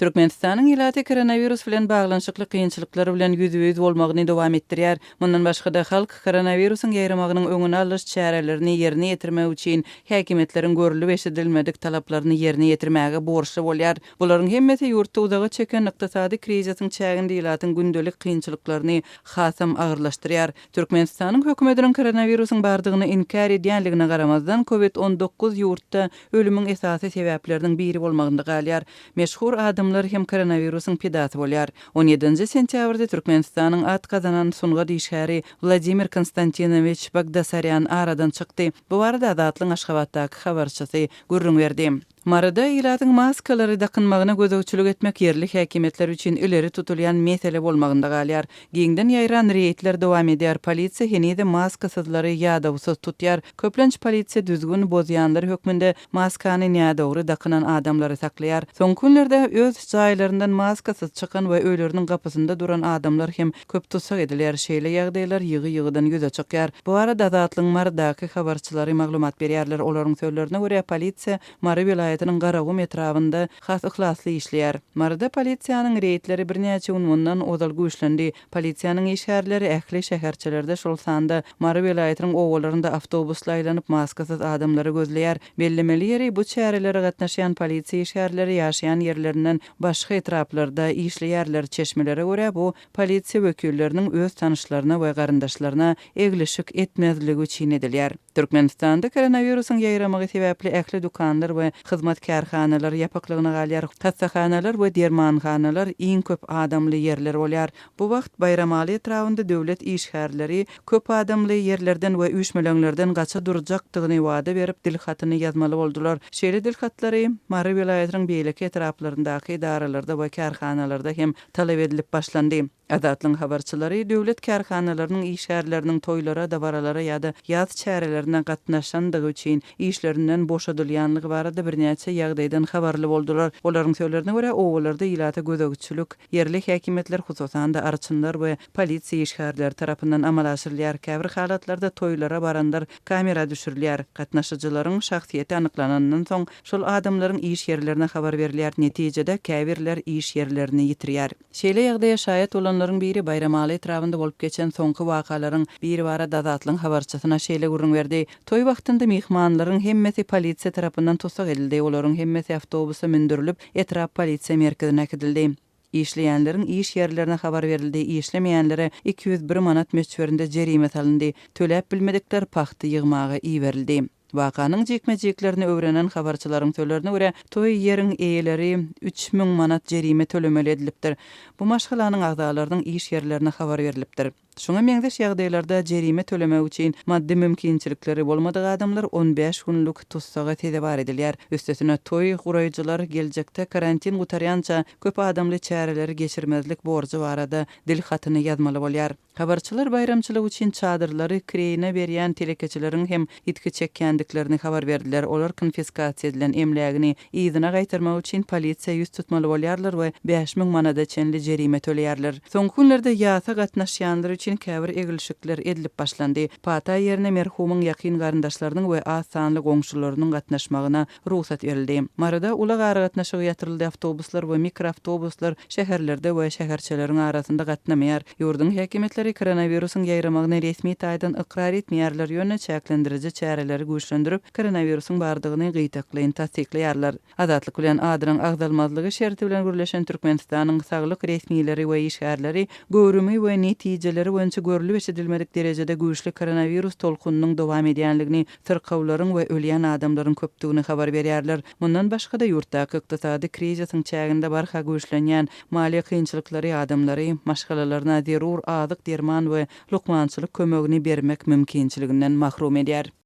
Türkmenistanyň ilaty koronawirus bilen baglanyşykly kynçylyklar bilen ýüzbe-ýüz bolmagyny dowam etdirýär. Mundan başga-da, halk koronawirusyň ýaýramagynyň öňüni alyş çärelerini ýerine ýetirmek üçin häkimiýetleriň görlüp-eşidilmedik talaplaryny ýerine ýetirmäge borçly bolýar. Bularyň hemmesi ýurtda uzaga çeken ykdysady krizisiň çäginde ilatyň gündelik kynçylyklaryny hasam agyrlaşdyrýar. Türkmenistanyň hökümetiniň koronawirusyň bardygyny inkär edýänligine garamazdan, Covid 19 ýurtda ölümiň esasy sebäpleriniň biri bolmagynda galýar. Meşhur adamlar hem koronawirusyň pidasy bolýar. On ýedinji sentýabrda Türkmenistanyň at gazanan sungat işgäri Wladimir Konstantinowiç Bagdasarýan aradan çykdy. Bu barada Azatlygyň Aşgabatdaky habarçysy gürrüň berdi. Maryda ilatyň maskalary dakynmagyna gözegçilik etmek ýerli häkimiýetler üçin ileri tutulýan mesele bolmagynda galýar. Giňden ýaýran reýdler dowam edýär, polisiýa henizem maskasyzlary ýadawsyz tutýar. Köplenç polisiýa düzgün bozýanlar hökmünde maskany nädogry dakynan adamlary saklaýar. Soňky günlerde öz jaýlaryndan maskasyz çykan we öýleriniň gapysynda duran adamlar hem köp tussag edilýär. Şeýle ýagdaýlar ýygy-ýygydan ýüze çykýar. Bu barada Azatlygyň Marydaky habarçylary maglumat berýärler. Olaryň sözlerine görä, polisiýa Mary welaýatynyň Garagum etrabynda has yhlasly işleýär. Maryda polisiýanyň reýdleri birnäçe gün mundan ozal güýçlendi. Polisiýanyň işgärleri ähli şäherçelerde, şol sanda Mary welaýatynyň obalarynda awtobusly aýlanyp, maskasyz adamlary gözleýär. Bellemeli ýeri, bu çärelere gatnaşýan polisiýa işgärleri ýaşaýan ýerlerinden başga etraplarda işleýärler. Çeşmelere görä, bu polisiýa wekilleriniň öz tanyşlaryna we garyndaşlaryna eglişik etmezligi üçin edilýär. Türkmenistanda koronawirusyň ýaýramagy sebäpli ähli dükanlar we hyzmat kärhanalary ýapyklygyna galýar. Hassahanalar we dermanhanalar iň köp adamly ýerler bolýar. Bu wagt Baýramaly etrabynda döwlet işgärleri köp adamly ýerlerden we üýşmeleňlerden gaça durjakdygyny wada berip dilhatyny ýazmaly boldular. Şeýle dilhatlary Mary welaýatynyň beýleki etraplaryndaky edaralarda we kärhanalarda hem talap edilip başlandy. Azatlygyň habarçylary döwlet kärhanalarynyň işgärleriniň toýlara, dabaralara ýa-da ýas çärelerine gatnaşandygy üçin işlerinden boşadylýanlygy barada birnäçe ýagdaýdan habarly boldular. Olaryň sözlerine görä, obalarda ilata gözegçilik ýerli häkimiýetler, hususan-da, arçynlar we polisiýa işgärleri tarapyndan amala aşyrylýar. Käbir halatlarda toýlara baranlar kamera düşürilýär. Gatnaşyjylaryň şahsyýeti anyklanandan soň, şol adamlaryň iş ýerlerine habar berilýär. Netijede, käbirler iş ýerlerini ýitirýär. Şeýle ýagdaýa şaýat bolanlaryň biri Baýramaly etrabynda bolup geçen soňky wakalaryň biri barada Azatlygyň habarçysyna şeýle gürrüň berdi, Toý wagtynda myhmanlaryň hemmesi polisiýa tarapyndan tussag edildi. Olaryň hemmesi awtobusa mündürilip, etrap polisiýa merkezine äkidildi. Işleýänleriň iş ýerlerine habar berildi, işlemeýänlere 201 manat möçberinde jerime salyndy. Töläp bilmedikler pagta ýygmaga iberildi. Wakanyň jikme-jiklerini öwrenen habarçylaryň sözlerine görä, toý ýeriň eýeleri 3000 manat jerime tölemeli edilipdir. Bu maşgalanyň agzalarynyň iş ýerlerine habar berlipdir. Şuňa meňzeş ýagdaýlarda jerime tölemek üçin maddy mümkinçilikleri bolmadyk adamlar 15 günlük tussaga sezewar edilýär. Üstesine, toý guraýjylar geljekde karantin gutarýança köp adamly çäreleri geçirmezlik borjy barada dil hatyny ýazmaly bolýar. Habarçylar baýramçylyk üçin çadyrlary kireýine berýän telekeçileriň hem ýitgi çekýändiklerini habar berdiler. Olar konfiskasiýa edilen emlägini yzyna gaýtarmak üçin polisiýa ýüz tutmaly bolýarlar we 5000 manada çenli jerime töleýärler. Soňky günlerde ýasa gatnaşýanlar üçin käbir eglişikler edilip başlandy. Pata ýerine merhumyň ýakyn garyndaşlarynyň we az sanly goňşularynyň gatnaşmagyna rugsat berildi. Maryda ulag aragatnaşygy ýatyryldy, awtobuslar we mikroawtobuslar şäherlerde we şäherçeleriň arasynda gatnamaýar. Ýurduň häkimiýetleri koronawirusyň ýaýramagyny resmi taýdan ykrar etmeýärler, ýöne çäklendiriji çäreleri güýçlendirip, koronawirusyň bardygyny gytaklaýyn tassyklaýarlar. Azatlyk bilen adynyň agzalmazlygy şerti bilen gürleşen Türkmenistanyň saglyk resmileri we işgärleri göwrümi we netijeleri boýunça görlüp-eşidilmedik derejede güýçli koronawirus tolkunynyň dowam edýänligini syrkawlaryň we ölýän adamlaryň köpdügini habar berýärler. Mundan başga-da, ýurtdaky ykdysady krizisiň çäginde barha güýçlenýän maliýe kynçylyklary adamlary maşgalalaryna zerur azyk, derman we lukmançylyk kömegini bermek mümkinçiliginden mahrum edýär.